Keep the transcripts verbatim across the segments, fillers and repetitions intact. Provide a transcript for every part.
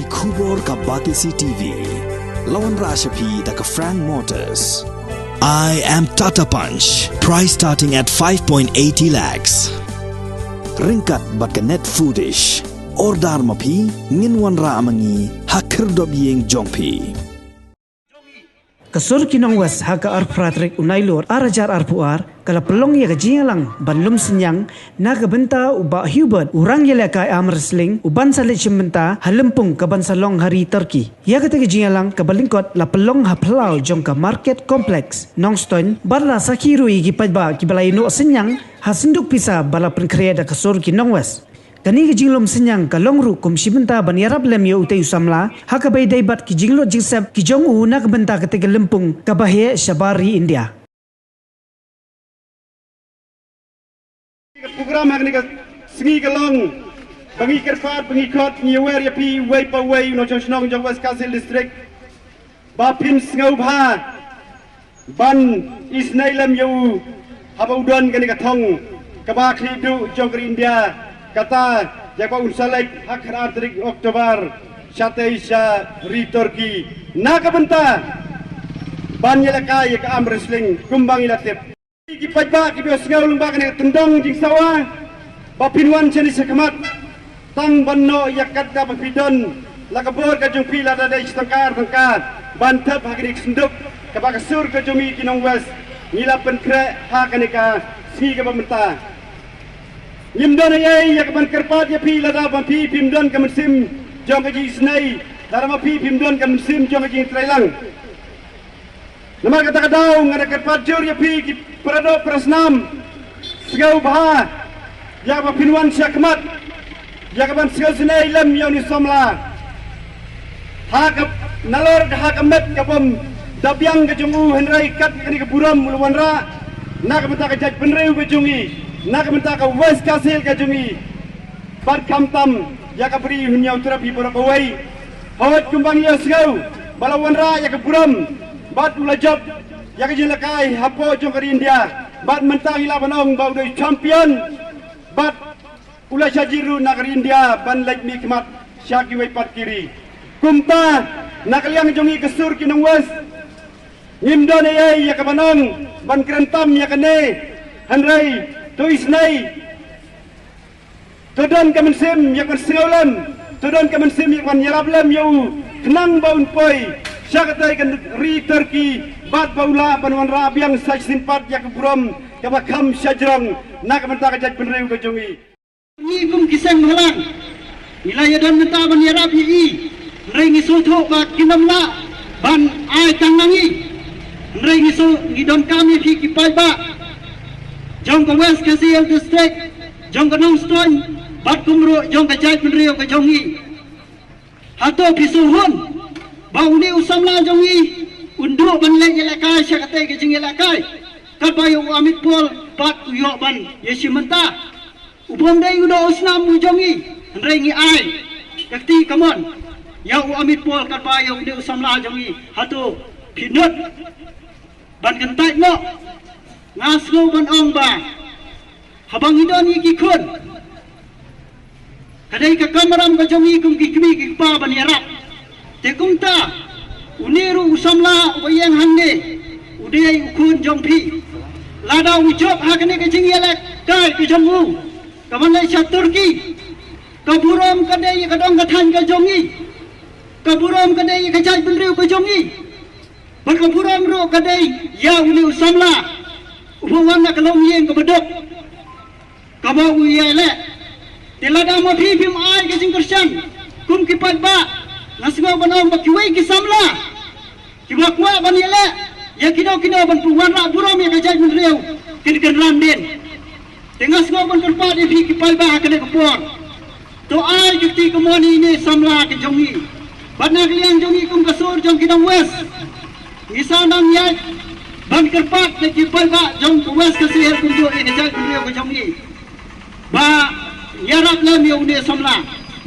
Khubor ka Batesi T V. La wanrah sha phi da ka Frank Motors. I am Tata Punch. Price starting at five point eighty lakhs. Ryngkat bad ka Net Foodish. Order ma phi, ngin wanrah ma ngi ha khyrdop ïing jong phi. Ka sur ki nong West ha ka arphew phra tarik u Nailur ar hajar arphew ar, ka la pynlong ïa ka jingïalang ban lum synñiang na ka bynta u Bah Hubert, u rang ïalehkai arm wrestling, u ban sa leit shim bynta ha lympung ka ban sa long ha ri Turkey. Ïa kata ka jingïalang kaba lyngkot la pynlong ha phyllaw jong ka Market Complex, Nongstoiñ, bad la sakhi ruh ïa ki paidbah kiba la ïehnoh synñiang ha synduk pisa ba la pynkhreh da ka sur ki nong West. Kane ka jinglum synñiang ka long ruh kum shi bynta ban ïarap lem ïa utei u samla, ha kaba ïadei bad ki jinglut jingsep ki jong u na ka bynta katei ka lympung kaba heh shabar ri India. Ka program ha kane ka sngi ka long ba ngi kyrpad, ba ngi khot, ngi wer ïa phi uwei pa uwei u nongshong shnong jong West Khasi Hills District ba phin sngewbha ban isynei lem ïa u haba u don kane ka thong kaba khlieh duh jong ka ri India, kata ïa kaba un sa leit ha ka khatar tarik October shatei sha ri Turkey na ka bynta ban ïalehkai ïa ka arm wrestling kumba ngi la tip. Ki paidbah kiba ïohsngew lyngba kane ka tyndong jingsawa ba phin wan shane shakhmat, tang ban noh ïa kata ba phi don, la ka bor ka jong phi lada dei shi tyngka ar tyngka ban thep ha kane ka synduk kaba ka sur ka jong ngi ki nong West ngi la pynkhreh ha kane ka sngi kaba mynta. Ngim don ei ei ïa ka ban kyrpad ïa phi lada ma phi phim don ka mynsiem jong ka jingisynei, lada ma phi phim don ka mynsiem jong ka jingtreilang. Namar kata ka daw nga da kyrpad jur ïa phi ki para doh para snam, sngewbha ïa kaba phin wan shakhmat ïa ka ban sngewsynei lem ïa une u samla. Ha ka nalor ka, ha ka met kabym da biang ka jong u, hynrei kat kane ka burom u la wanrah na ka bynta ka jaitbynriew ka jong ngi, na ka bynta ka West Khasi Hills ka jong ngi. Bad khamtam ïa ka Bri u Hynñiewtrep hi baroh kawei. Hooid, kumba ngi ïohsngew ba la wanrah ïa ka burom bad u la jop ïa ka jingïalehkai hapoh jong ka ri India, bad mynta ngi lah ban ong ba u dei champion bad u la shah jied ruh na ka ri India ban leit mihkhmat sha kiwei pat ki ri. Kumta na ka liang jong ngi ka sur ki nong West, ngim don ei ei ïa ka ban ong ban kren tam ïa kane, hynrei to isynei, to don ka mynsiem ïa ka ban sngewlem, to don ka mynsiem ïa ka ban ïarap lem ïa u, khnang ba un poi sha katei ka ri Turkey bad ba u lah ban wanrah biang sa shisien pat ïa ka burom kaba kham shajrong na ka bynta ka jaitbynriew ka jong ngi. Ngi kum ki seng bhalang ngi la ïadon mynta ban ïarap ïa i, hynrei ngi sngewthuh ba kin ym lah ban ai tang na ngi. Hynrei ngi shu, ngi donkam ïa phi ki paidbah jong ka West Khasi Hills District, jong ka Nongstoiñ bad kumjuh jong ka jaitbynriew ka jong ngi. Hato phi sngewhun ba une u samla jong ngi un duh ban leit ïalehkai sha katei ka jingïalehkai katba ïa u Amit Paul pat u ïoh ban ïashim bynta? U bym dei u doh u snam u jong ngi, hynrei ngi ai ka kti kamon ïa u Amit Paul katba ïa une u samla jong ngi. Hato phi nud ban kyntait noh? Nga sngew ban ong ba haba ngi don ngi ki khun, ka dei ka kamram ka jong ngi kum ki kmie ki kpa ban ïarap. Te kumta une ruh u samla uba ïeng hangne u dei u khun jong phi. Lada u jop ha kane ka jingïalehkai ka jong u kaban leit sha Turkey, ka burom ka dei ïa ka dong ka thaiñ ka jong ngi. Ka burom ka dei ïa ka jaitbynriew ka jong ngi. Bad ka burom ruh ka dei ïa une u samla uba wan na ka longïing kaba duk kaba u ïaleh. Te lada ma phi phim ai ka jingkyrshan kum ki paidbah, nga sngew ban ong ba kiwei ki samla kiba kwah ban ïaleh ïa kino kino ban pynwanrah burom ïa ka jaitbynriew kin kynran dien. Te nga sngew ban kyrpad ïa phi ki paidbah ha kane ka por, to ai ka kti kamon ïa ine i samla ka jong ngi. Bad na ka liang jong ngi kum ka sur jong ki nong West, ngi sa nang ïaid ban kyrpad ïa ki paidbah jong ka West Khasi Hills kumjuh ïa ka jaitbynriew ka jong ngi ba ïarap lem ïa une i samla.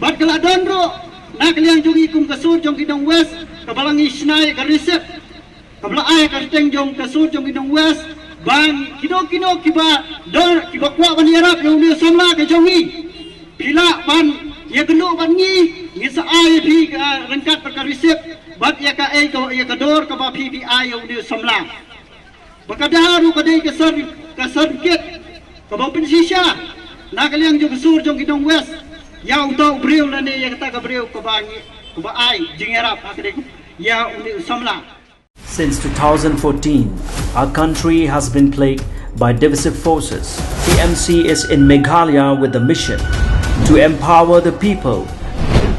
Bad ka la don ruh na ka liang jong ngi kum ka sur jong ki nong West kaba la ngi shna ïa ka receipt kaba la ai ha ka kyrteng jong ka sur jong ki nong West ba kino kino kiba don, kiba kwah ban ïarap ïa une u samla ka jong ngi, phi lah ban ïakynduh bad ngi. Ngi sa ai ïa phi ka ryngkat bad ka receipt bad ïa ka, ïa ka dor kaba phi phi ai ïa une u samla. Ba ka da ruh ka dei ka syrngit kaba pynshisha na ka liang jong ka sur jong ki nong West ïa uta u briew lane ïa kata ka briew kaba ngi, kaba ai jingïarap ha ka dei ïa une u samla. Since two thousand fourteen, our country has been plagued by divisive forces. T M C is in Meghalaya with the mission to empower the people,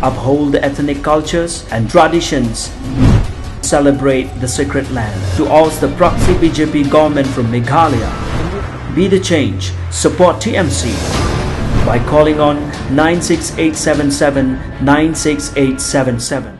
uphold the ethnic cultures and traditions, celebrate the sacred land, to oust the proxy B J P government from Meghalaya. Be the change. Support T M C by calling on nine six eight seven seven nine six eight seven seven.